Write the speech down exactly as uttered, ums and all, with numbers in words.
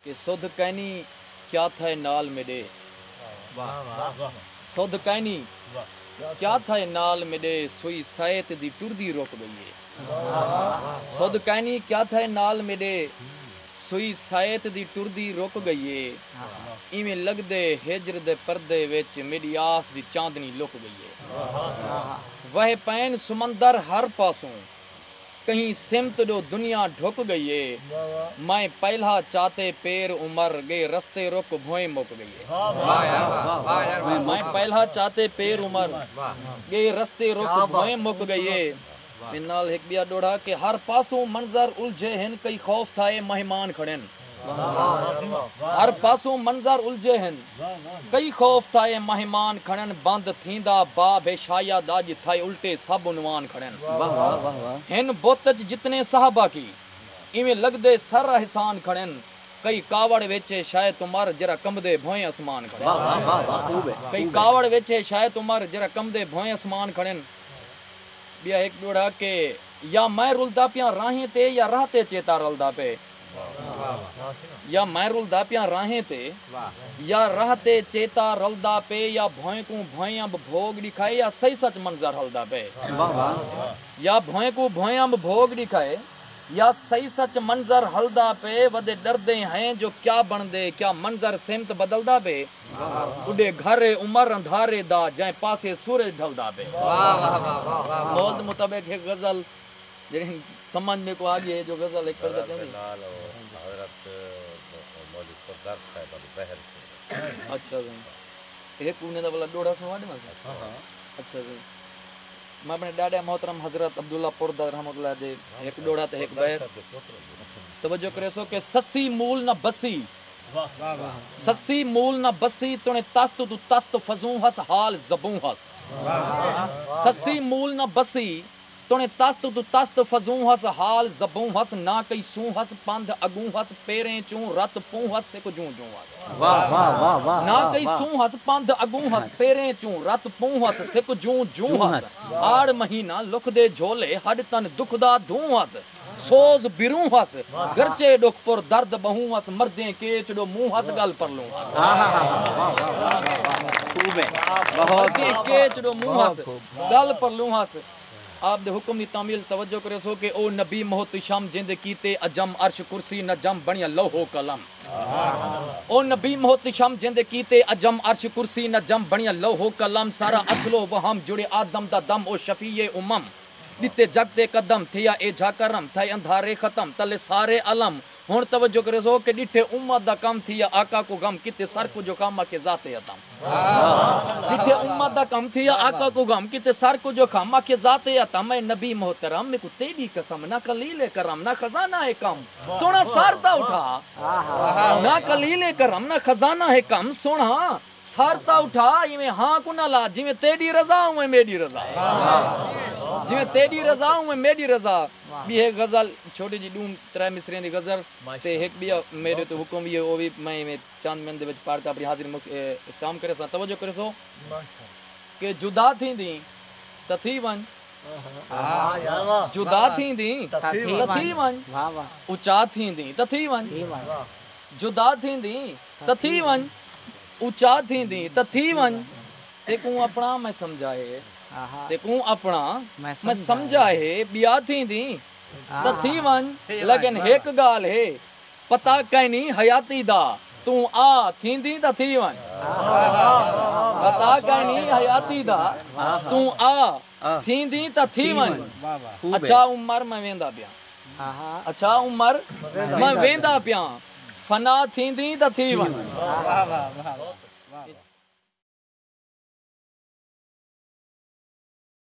کہ سدھ کائنی کیا تھئے نال میݙے۔ سدھ کائنی کیا تھئے نال میݙے، سوئی سائت دی ٹردی رک ڳئی اے۔ سدھ کائنی کیا تھئے نال میݙے، سوئی سائت دی ٹردی رک ڳئی اے۔ ایویں لڳدے ہجر دے پردے وچ میݙی آس دی چاندنی لک ڳئی اے۔ وہے پئن سمندر ہر پاسوں، کہیں سمت ݙو دنیا ڈھک ڳئی اے۔ میں پہلا چاتے پیر عمر، ڳئے رستے رک بھوئیں مک ڳئی اے۔ میں پہلا چاتے پیر عمر، ڳئے رستے رک بھوئیں مک ڳئی اے۔ میں نال ہک ٻیا ݙوہڑا کہ ہر پاسوں منظر الجھے ہن، کئی خوف تھائے مہمان کھڑن۔ ہر پاسوں منظر الجھے ہن، کئی خوف تھائے مہمان کھڑن۔ بند تھیندا باب ہے شاید اڄ، تھائے الٹے سب عنوان کھڑن۔ ہن بت اچ جتنے صحابہ کی، ایویں لڳدے سر احسان کھڑن۔ کئی کاوڑ وچ ہے شاید عمر، جرا کمبدے بھوئیں اسمان کھڑن۔ کئی کاوڑ وچ ہے شاید عمر، جرا کمبدے بھوئیں اسمان کھڑن۔ ٻیا ہک ݙوہڑا کہ یا میں رلدا پیاں راہیں تے، یا راہ تے چیتا رلدا پئے۔ یا میں رلدا پیاں راہیں تے، یا راہ تے چیتا رلدا پئے، یا بھوئیں کوں بھوئیں امب بھوڳ ݙکھائے، یا سہی سچ منظر ہلدا پئے۔ یا بھوئیں کوں بھوئیں امب بھوڳ ݙکھائے، یا سہی سچ منظر ہلدا پئے۔ ودے ݙردے ہیں جو کیا بݨدے، کیا منظر سمت بدلدا پئے۔ اݙے گھر عمر اندھارے دا، جئیں پاسے سورج ڈھلدا پئے۔ مولد مطابق ہک غزل جیڑھی سمجھ میکوں آ ڳئی ہے جو غزل ہک پڑھدا پیاں۔ نال او حضرت مولوی پردرد صاحب دی بحر سݨ۔ اچھا سئیں۔ ہک انہیں دا ولا ݙوہڑا سݨوا ݙیواں سئیں؟ ہاں، ہاں۔ اچھا سئیں۔ میں اپݨے ݙاݙے محترم حضرت عبداللہ پردرد رحمۃ اللہ دے ہک ݙوہڑا تے ہک بحر۔ توجہ کریسو کہ سسی مول نہ بسی۔ سسی مول نہ بسی، تݨے تست توں تست فزوں ہس، حال زبوں ہس۔ سسی مول نہ بسی، تݨے تست توں تست فزوں ہس، حال زبوں ہس۔ نہ کئی سوں ہس پندھ اڳوں ہس، پیریں چوں رت پوں ہس، سک جوں جوں ہس۔ واہ، واہ، واہ، واہ، نہ واہ، کئی واہ۔ سوں ہس پندھ اڳوں ہس، پیریں چوں رت پوں ہس، سک جوں جوں جوں ہس۔ ہس۔ آڑ مہینہ لکھ دے جھولے، ہݙ تن دکھ دا دھوں ہس۔ سوز بروں ہس، گرچے ݙکھ پر درد ٻہوں ہس، مردیں کیچ ݙو منہ ہس، ڳل پرلوں ہس۔ آہا، واہ، واہ، واہ، واہ، واہ۔ خوب ہے۔ بہت مردیں کیچ ݙو منہ ہس، بہت خوب۔ ڳل پرلوں ہس۔ آپ دے حکم دی تعمیل توجہ کریسو کہ او نبی محتشم جیندے کیتے عجم عرش کرسی نہ جم بݨیا لوح و قلم۔ او نبی محتشم جیندے کیتے عجم عرش کرسی نہ جم بݨیا لوح و قلم۔ سارا اصل و وہم جڑے آدم دا دم او شفیع امم۔ ݙتے جڳ تے قدم، تھیا ایجھا کرم، تھئے اندھارے ختم، تلے سارے علم۔ ہݨ توجہ کریسو کہ ݙٹھے امت دا کم، تھیا آقا کوں غم، کیتے سر کوں زکام، آکھے ذات عتم۔ ݙٹھے امت دا کم، تھیا آقا کوں غم، کیتے سر کوں زکام، آکھے ذات عتم۔ اے نبی محترم، میکوں تیݙی قسم، نہ قلیل کرم، نہ خزانہ ہے کم، سوہݨا سر تاں اٹھا۔ نہ قلیل کرم، نہ خزانہ ہے کم، سوہݨا سر تاں اٹھا، ایویں ہاں کوں نہ لا، جیویں تیݙی رضا، اونویں میݙی رضا۔ جیویں تیݙی رضا، اونویں میݙی رضا۔ ٻی ہک غزل، چھوٹی جی ݙو ترے مصرعیں دی غزل، تے ہک ٻیا میݙے توں حکم وی ہے، او وی میں ایویں چند منٹ دے وچ پڑھ تے اپݨی حاضری مک-، اے، اختتام کریساں۔ توجہ کریسو کہ جدا تھیندیں تاں تھی ونڄ، ہاں، یار، واہ، جدا واہ، تھیندیں تاں تھی تاں ونڄ۔ تھی ونڄ۔ واہ، واہ۔ اچا تھیندیں تاں تھی ونڄ۔ تھی ونڄ۔ واہ۔ جدا تھیندیں تاں تھی ونڄ، اچا تھیندیں تاں تھی ونڄ۔ تیکوں اپݨا میں سمجھا ہے، آہا۔ تیکوں اپݨا میں میں سمجھا سمجھا ہے۔ ہے، ٻیا تھیندیں تاں آہا۔ تھی ونڄ، تھی ونڄ، لیکن واہ۔ ہک ڳالھ ہے، پتہ کائنی حیاتی دا، توں آ، تھیندیں تاں تھی ونڄ۔ آہا۔ پتہ کائنی حیاتی دا، آہا۔ توں آ، آ۔ تھیندیں تاں تھی تھی ونڄ۔ ونڄ۔ واہ، واہ۔ خوب ہے۔ اچھا عمر میں ویندا پیاں۔ آہا۔ اچھا عمر میں ویندا میں ویندا پیاں۔ فنا تھیندیں تاں تھی ونڄ۔ واہ، واہ، واہ، واہ۔